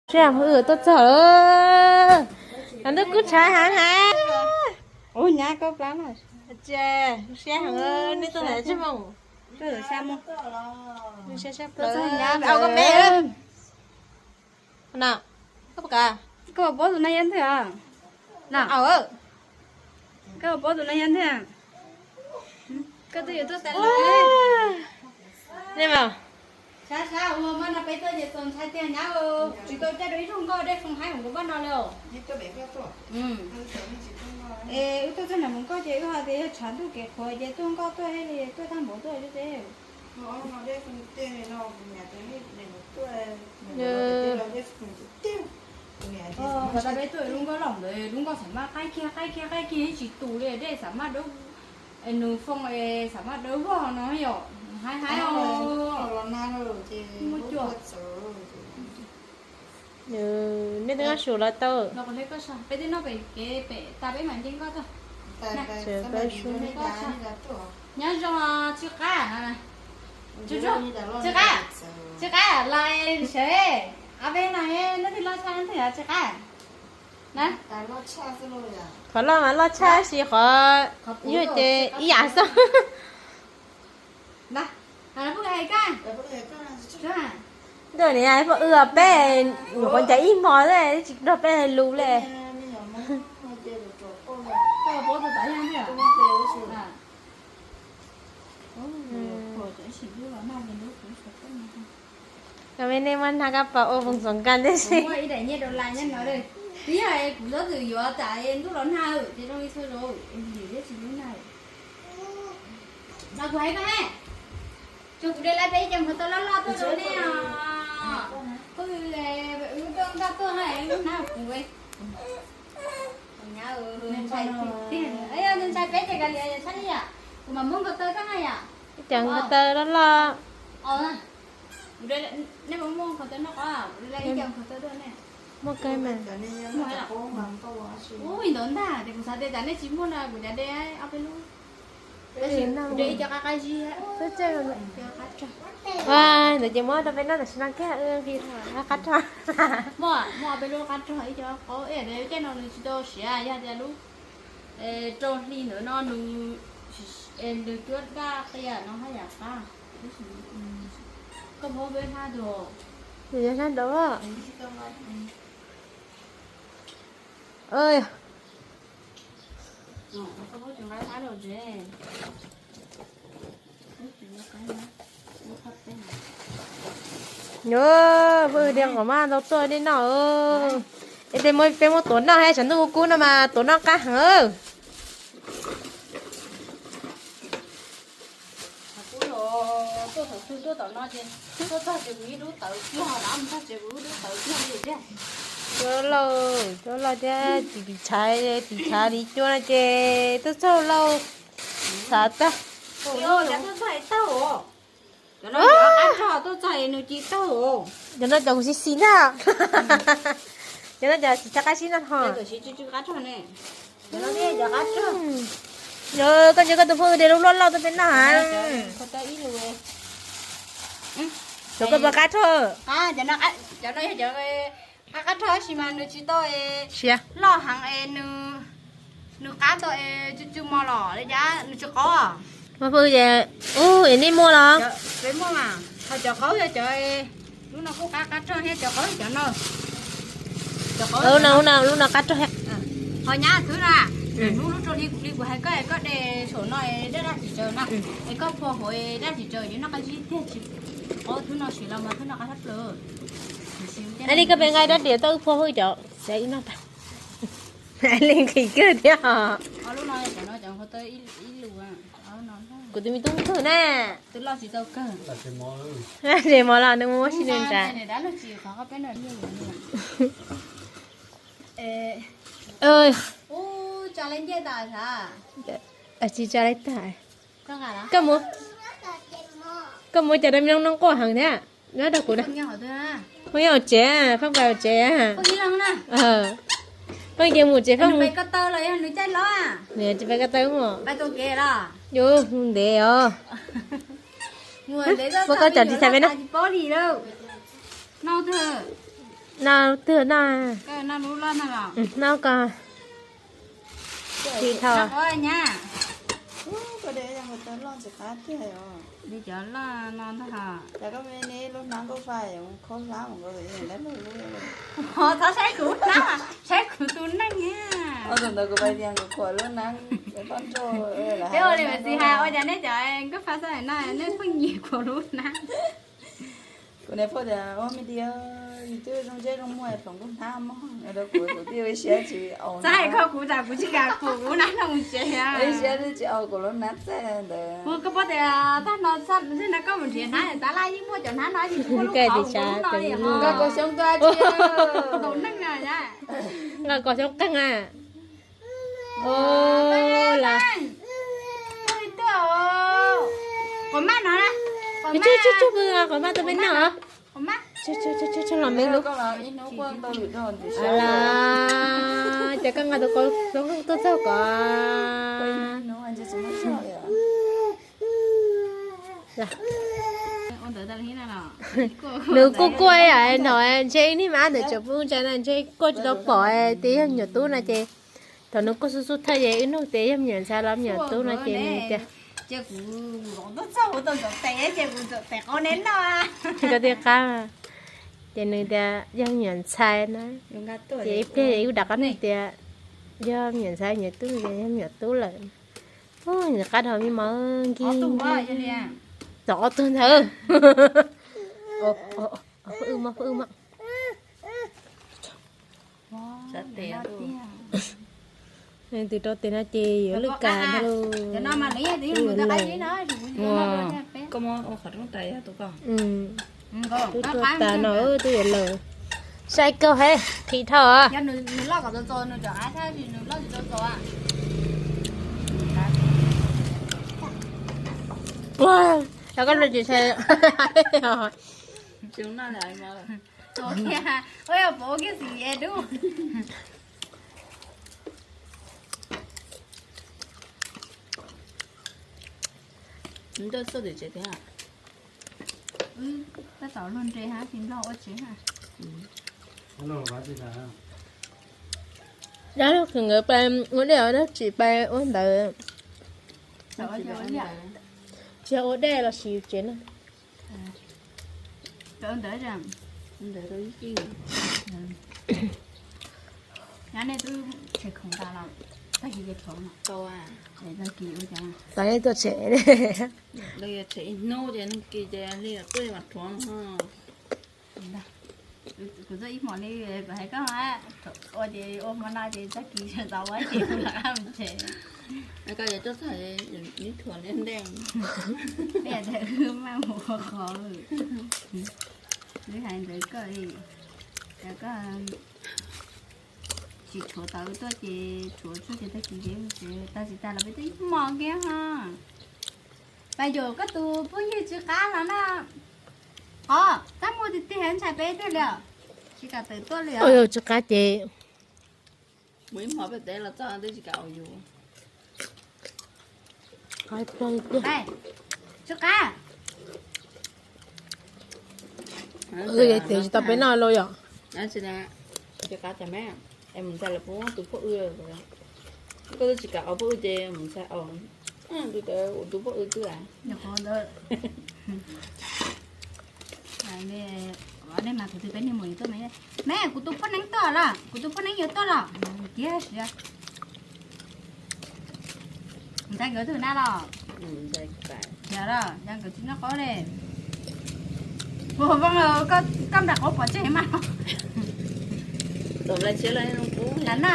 Sib hwb tuaj txog lawm. Ntuj kub tshav heev heev. Ua nyab koj plab no. Siab heev, nej tuaj ntawm tsej moos. Tuaj ntawm sab moos. Siab siab plaws. Au koj me. Na, koj puas kam? Koj puas tus no yog ntawd? Na, koj puas tus no yog ntawd? Koj twb yuav tuaj tas lawm. Nej mas. Sab sab ua mas no peb tuaj ces txaus ntshai tiag nyab, tsis tau caij rau ib zaug nkoj dej foo haib hauv kuv vaj no li os. Es wb tuaj txog nram mus nkoj ces wb ho tias yog tshav ntuj kev qhuav ces tuaj nkoj tuaj thiaj li tuaj tag npaum tuaj ces. Peb tuaj lub nkoj loj ntawd, lub nkoj xam maj qaij kiag qaij kiag qaij kiag tsis tus li, dej xam maj dawb, nws foo es xam maj dawb vog no yom, haib haib os. Muaj cua. Nej twb noj su los tau. Peb twb noj pem kev pem tas peb mam nce nkoj tuaj. Nyob zoo Txij Qab. Txij Qab, Txij Qab los sawv. Ob peb no neb twb loj tshaj neb twb Txij Qab. Qhov loj mas loj tshaj tab sis qhov nyuag ces ib yam xwb. Ntuj, niam poj wb peb nyuam qhuav ncaim ib hmo xwb tsis nrog peb hais lus li. Koj me nej muaj nag koj pab ua foom xoom kas tib si. Twb yog kuv tab tom yuav tas ntuj los nag ces zoo li txhua zaus es thiaj tsis lub nag. Los kuv hais koj me, tso kuv de laj peb ib co qhov taw loj loj tuaj rau nej os. Phooj ywg, wb tuaj nkoj tuaj na, lub nag kuv ntshai tiag tiag. Ntshai peb ces kav liam tshaj li yam, kuv mam muab qhov taw koj na yom. Ib co qhov taw loj loj. Nej puas muaj qhov taw noj qab, kuv de ib co qhov taw tuaj ne. Muaj kawg mas. Ua ntawd ntag ces kuv xav tias tsam nej tsis muaj no kuv cov de ob peb lub. Tab sis kuv de ib co qab qab zib. Ntawd ces muab rau peb noj tam sim no kiag, qab rog. Muaj, muaj ob peb lub qab rog ib co qaub, caij no nws tsis tau siav, yog tias lub rau hli ntawd no nws, nws cuab daj qia no haj yam qab. Koj muab peb hlab tus. Nws yog hlab ntawd. Nyob phooj ywg, qhov mas ntau tuaj nej noj. Es tej peb muab tuav noj, tshav ntuj kub kub no mas tuav noj qab heev. Cua lauj, cua loj thiab tim tshav, tim tshav li cua no ces tuaj txog lauj, xav tag. Cov no cov kuv xis xis ntag. Cov no cov tim tshav qab zib no ho. Koj ntsia koj tus phooj ywg de lub loj loj tuaj peb noj ha. Cov koj puas qab rog? Qab, cov no yog cov qab qab rog tab sis mas nws tsis tau siav loj heev es nws qab tau es tsw tsw mos los li cas nws tsis qaub. Ua phooj ywg, ub, es nej muaj los? Peb muaj mas, ho cov qaub yog cov, lub no kuj qab qab rog thiab, cov qaub cov no. Lub no, lub no qab rog thiab. Ho nyab thwb na, hnub lub rau li kuv li kuv hais koj es koj de saum no es daj daj tsis tsaws na, es koj phua hauv es daj tsis tsaws ces noj qab zib tiag tsis qaub, thwb no siav los mas thwb no qab sab plaws. Li koj pe nqaij dab diam tau wb phua hauv cov xav ib no tas. Li nqhis kawg thiab. Kuv tus me tub kawg na. Twb loj tsis tau kawg. Ces mov los nws muaj si nws nra. Tsis tsa li tas. Koj mus, koj mus cas rau me noog no quaj heev thiab. Nyob rau kuv na. Phooj ywg hauv tsev, Faj Npais hauv tsev. Phooj ywg mus tsev, Faj. Nws tsis pais ko taw mus. Yuav mus ntev os. Muab koj cov ris thaij peb na. No twg no? No ko. Tiv thauj. Txhob saib kuv hnab, saib kuv tus neeg. Peb ua li mas txiv hais ua cas nej cov nkauj fa xab no nej pheej nyiam kuv lub hnab. Kuv niam pheej tias ua me di, yus twb zoo ntsej zoo muag hloov lub hnab mog, kuv kuv twb ua siab tsis, txhob hais koj kuv tas kuv tsis kam kuv lub hnab no mus tsev. Ua siab tsis au kuv lub hnab txaij ntawd. Koj paub tias tag no, tag no koj mus nrhiav hnab tab laj yeej muaj cov hnab no, yeej muaj lub qhov no li. Nqa kom xyoob qeej na. Qhov maj no, qhov maj tus me no, los me lub. Los ces koj nqa tus qhov xyoob qeej tuaj txog kom nws kuj kuaj ib yam no, ntshe ib niag me ab ntawd tseem pub ntsa na, ntshe kuaj tsis tau pom tias yog me nyuam tub no ces thaum nws kuaj xub xub thawj ces wb nug tias yog me nyuam ntxhais los me nyuam tub no ces nws tias, koj tias qab, ces nws tias yog me nyuam ntxhais na. Ces ib pliag wb rov qab nug tias yog me nyuam ntxhais me nyuam tub, nws tias yog me nyuam tub lawm. Nws qab dhau me mov nkig nkig. Tau ob tug ntag. Phob wb mog, phob wb mog. Tus rau tes no ces yuav lwj kas ntag lauj. Twb yuav laws. Twb tuaj tas no twb yuav laws. Sai kawg he, thim dhau. Cov koj lus tsis sai. Tab tom luag nres hab tsis nplog ua tsev hab. Dab laug kws nkawd pais ua dej os, dab tsis pais ua ntawd. Tsis yog ua dej los sis yus tsev na. Tau nej tuaj tsev. Kuv txawj ib hmos li kuv hais koj, ua ces ua hmo no ces tag kis tsaus tau ces kuv rov qab mus tsev. Koj yuav tuaj txog ib thuam ntej. Peb tias wb maj mus ua qhov, wb hais ntawd koj, koj tsis tshuav tau wb tuaj ces tshuav tsuag ces tag kis ces mus tsev, tag tsis tag los peb tuaj ib hmos kiag ho. Pais yuav koj tus phooj ywg tsw qab los na. Qhov tab muaj tiag tiag ntshai peb tiag li os. Tsis kam tawm tuaj li os. Tsw qab ces mus ib hmos peb teb los txog twb tsis kam ua yus. Tsw qab, es tsis tau peb noj lauj yom. Tsw qab, es mus ntxhais los puab tus phooj ywg, koj twb tsis kam ua phooj ywg ces mus ntxhais ua tus phooj ywg twb. Nej mas thaum twg peb niag mus yus tuaj me, me kuv tus poj neeb tuaj los, kuv tus poj neeb yuav tuaj los kiag sia. Ntxhais nkawd twg na los? Yog los yog nkawd tsis noj qaub li. Ua Vooj, koj nram qaub pov tseg mas. Tam na,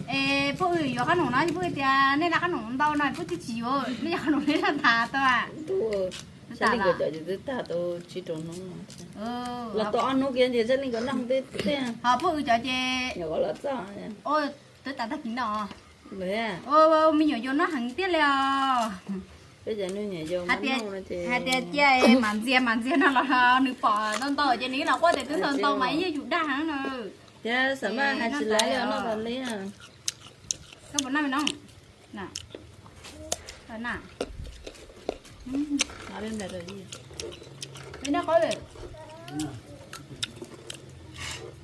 es phooj ywg yuav qab noom no, phooj ywg tias nej noj qab noom ntau no phooj ywg tsis yuav, nej yuav qab noom nej noj tas tau. Tsis li nkawd cov ces twb tag tau tsib rau hnub no. Los tau ob hnub kiag ces tsis li nkawd noj tiag tiag. Ho phooj ywg cov ces los txog twb tas tag kis no. Me nyuam yaus noj heev tiag li os. Hais tias cia mam ntxias mam ntxias no los nws pom ntau ntau ces nws los quaj tias twb ntau ntau mas yeej yus dag heev na. Thiab xav mas hais tsis laiv li noj tas li. Koj puas noj me no? Na, me noj qaub li. Me noj qaub li.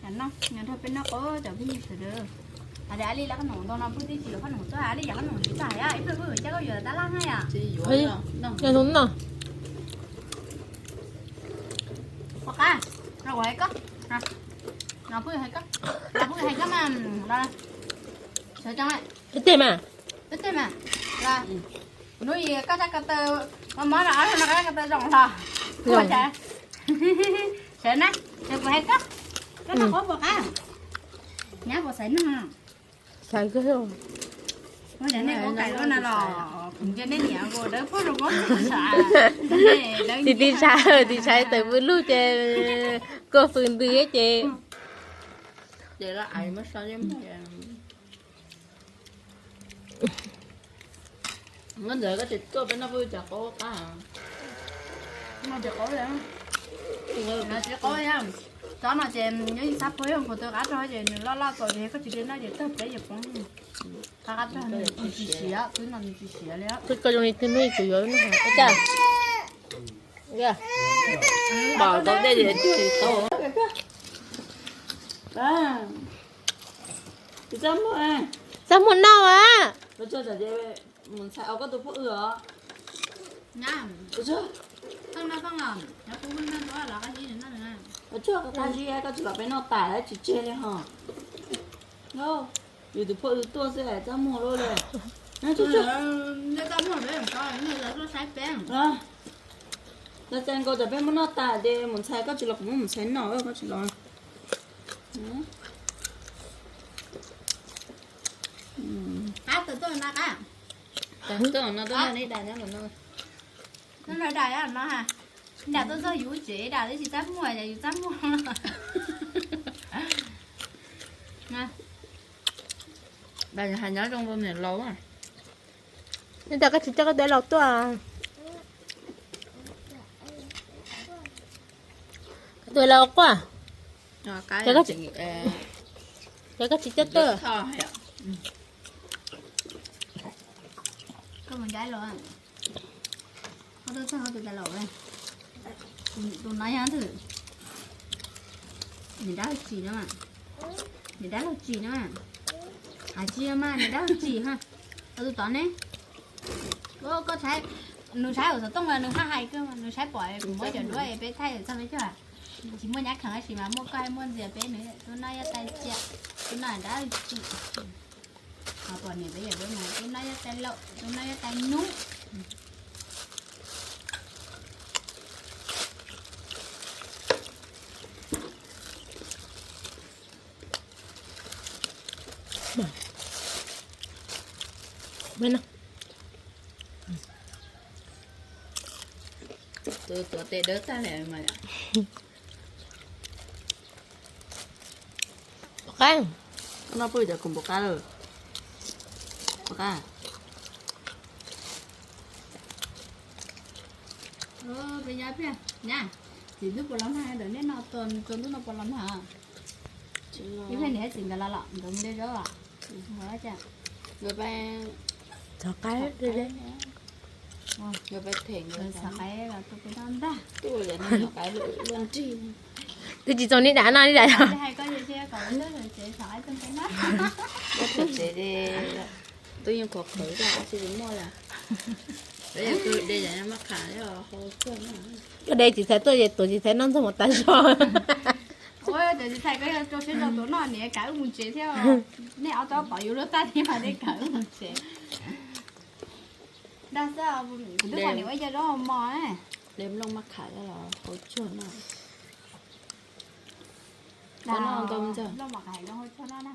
Nyob nrog peb noj qub cov phooj ywg sawv daws. Hais tias Aib Lis lawv qhob noom ntau no phooj ywg tsis yuav qhob noom tuaj, Aib Lis yuav qhob noom tsis tag, ib pliag phooj ywg coj koj yuav tab laj na yom. Yog no. Pom qab, no kuv hais koj, no phooj ywg hais koj, no phooj ywg hais koj mas, sawv tsees, peb tej mas, peb tej mas, hnub yim koj rab ko taw, mob mob no ob no koj rab ko taw zoo los, sawv na, sawv kuv hais koj, koj noj qub pom qab, nyab puas xaiv noj? Xaiv kawg. Ua cas nej kuv kaim lub na los kuv ntiag nej niam kuv dawb paug zoo koj. Tiv tiv tshais, tiv tshais tawm pw lug ces kua fws ntws ces. Ntawd koj tsis tuaj peb noj peb cov qaub qab. Tsis qaub, tsob no ces nyob ib sab puag yog kuv tw qab rau ces nws loj loj txaus ces koj tsis de noj ces tawg pleb ces poob. Qab qab tag nws tsis siav, twb no nws tsis siav li. Koj zoo li twg hnub kuv yuav noj cas. Pom tau dej ces tsis tau. Txaj muag noj a. Mus ntxhais, koj tus phooj ywg os. Tsuag, koj tsis los peb noj tas tsis tseg li ho. Yus tus phooj ywg tuaj xwb txaj muag lub li. Los txais nkaus tas peb muab noj tas ces mus ntxhais, koj tsis los kuv muab mus ntxhais noj, koj tsis los. Noj da no ha. Noj da no ha. Noj da tuaj txog yus tsev da twb tsis txaj muag, yus txaj muag. Hais nyob zoo rau niam laus. Nyob da koj tsis coj koj tus laus tuaj. Tus laus quaj. Ces koj tsis coj tuaj. Koj mus ncaim los, koj tuaj txog koj tus laus, tus no yog tus niam dab laug tsis no, niam dab laug tsis no, hais tsis mas niam dab laug tsis ha, tus tod ne. Koj saib, nws saib ua xov tooj nws haj hais kawg, nws saib pom kuv muab cov duab peb thaij txog peb cog, tsis muaj nyab kheev tab sis mas muaj koj muaj ntxias peb nws, tus no yog tais cia, tus no dab laug tsis. Ho pom niam peb yawm duab mas tus no yog tais laus, tus no yog tais nub. Tus tuav tes dawb tag li mas. Pom qab. Koj noj pwj cov khoom pom qab lawm. Pom qab. Peb nyab thiab, nyab, txiv ntuj puas los nag ntawm nej no, txog ntuj no puas los nag? Ib pliag niam txiv nkawd los los nkawd mus de zaub los? Nkawd pais, nkawd pais them, nkawd xav qaib los tua peb noj ntag. Twb tsis txaus neb dam noj li dam. Hais koj yog kom lub tsev xav qaib tua peb noj. Lub tsev twb yeej qhuav qhwv tsis muaj li. Koj de tsis txhais tuaj ces tuav tsis txhais noj ntxuag mus tas zog. Ua cov tsis txhais koj yog rau siab zog tuav noj niam kav wb mus tsev thiab. Nej ob tsob pom yus lub tag thiab mas nej kav wb mus tsev. Dag xwb, kuv twb pom niam ua cov zaub mos. De nplooj maj kham los hau tsuag noj. Dag, nplooj maj kham los hau tsuag noj na.